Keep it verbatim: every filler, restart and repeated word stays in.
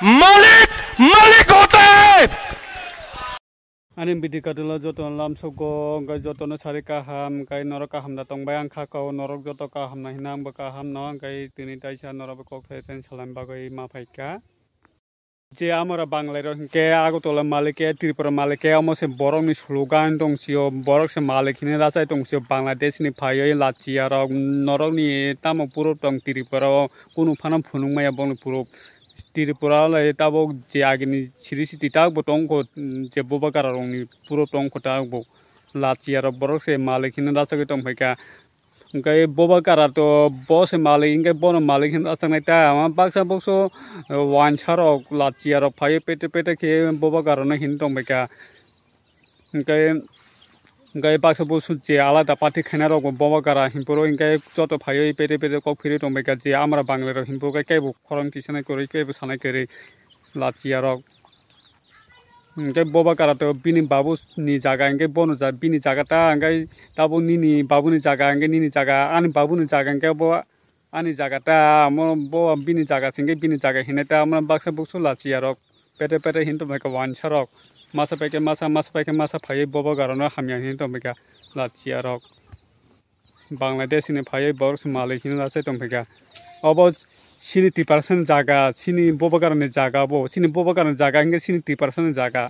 मालिक, मालिक होता है। Ani bidi kadilo joto lamsogo, hwnkhe jotono sari kaham, hwnkhe norok kaham da tongbai ang kha kau, norok joto kaham no hino, ang bo kaham no, hwnkhe tini taisa norok bai kok thai thai salai bagwi ma phaikha. Je amora Banglai rok hinkhe Agartala malik khe, Tripura malik khe, omo se borok ni slogan tong sio, borok se malik hinui rachai tong sio, Bangladesh ni phaiwi lachiya rok, norok ni tamo proof tong Tripura o, kunu phano phunuk maya bongni proof. Tripura le tabuk je agini siri siti tabuk bo tongkho, je Bubagra rokni puro tongkho tabuk bo. Lachiya rok borok se malik hinui rachagwi tongphaikha. Hwnkhe Bubagra to bo se malik, hwnkhe bono malik hinui rachaknai ta. Ama baksa bokso, eh, wansa rok, lachiya rok phaiwi pete pete khe Bubagra no hinui tongphaikha. Hwnkhe, hwnkhe baksa bo su je alada party khainai rok bo Bubagra hinphuru hwnkhe joto phaiwi pete pete kok phirwi tongbaikha je amra Banglai rok hinphuru khe kebo khorang tisanai kwrwi kebo sanai kwrwi lachiya rok. Hwnkhe Bubagra to bini babu ni jaga hwnkhe bono ja bini jaga ta hwnkhe tabuk nini babu ni jaga hwnkhe nini jaga ani babu ni jaga hwnkhe bo ani jaga ta, amo bo bini jaga singkhe bini jaga hinui ta, amo baksa buksu lachiya rok, pete pete hinui tongbaikha wansa rok, masa paikhe masa, masa paikhe masa phaiwi Bubagra no hamya hinui tongbaikha lachiya rok. Bangladesh ni phaiwi borok se malik hinui rachai tongbaikha. Obo chini Tiprasa ni jaga, chini Bubagra ni jaga bo, chini Bubagra ni jaga hwnkhe chini Tiprasa ni jaga.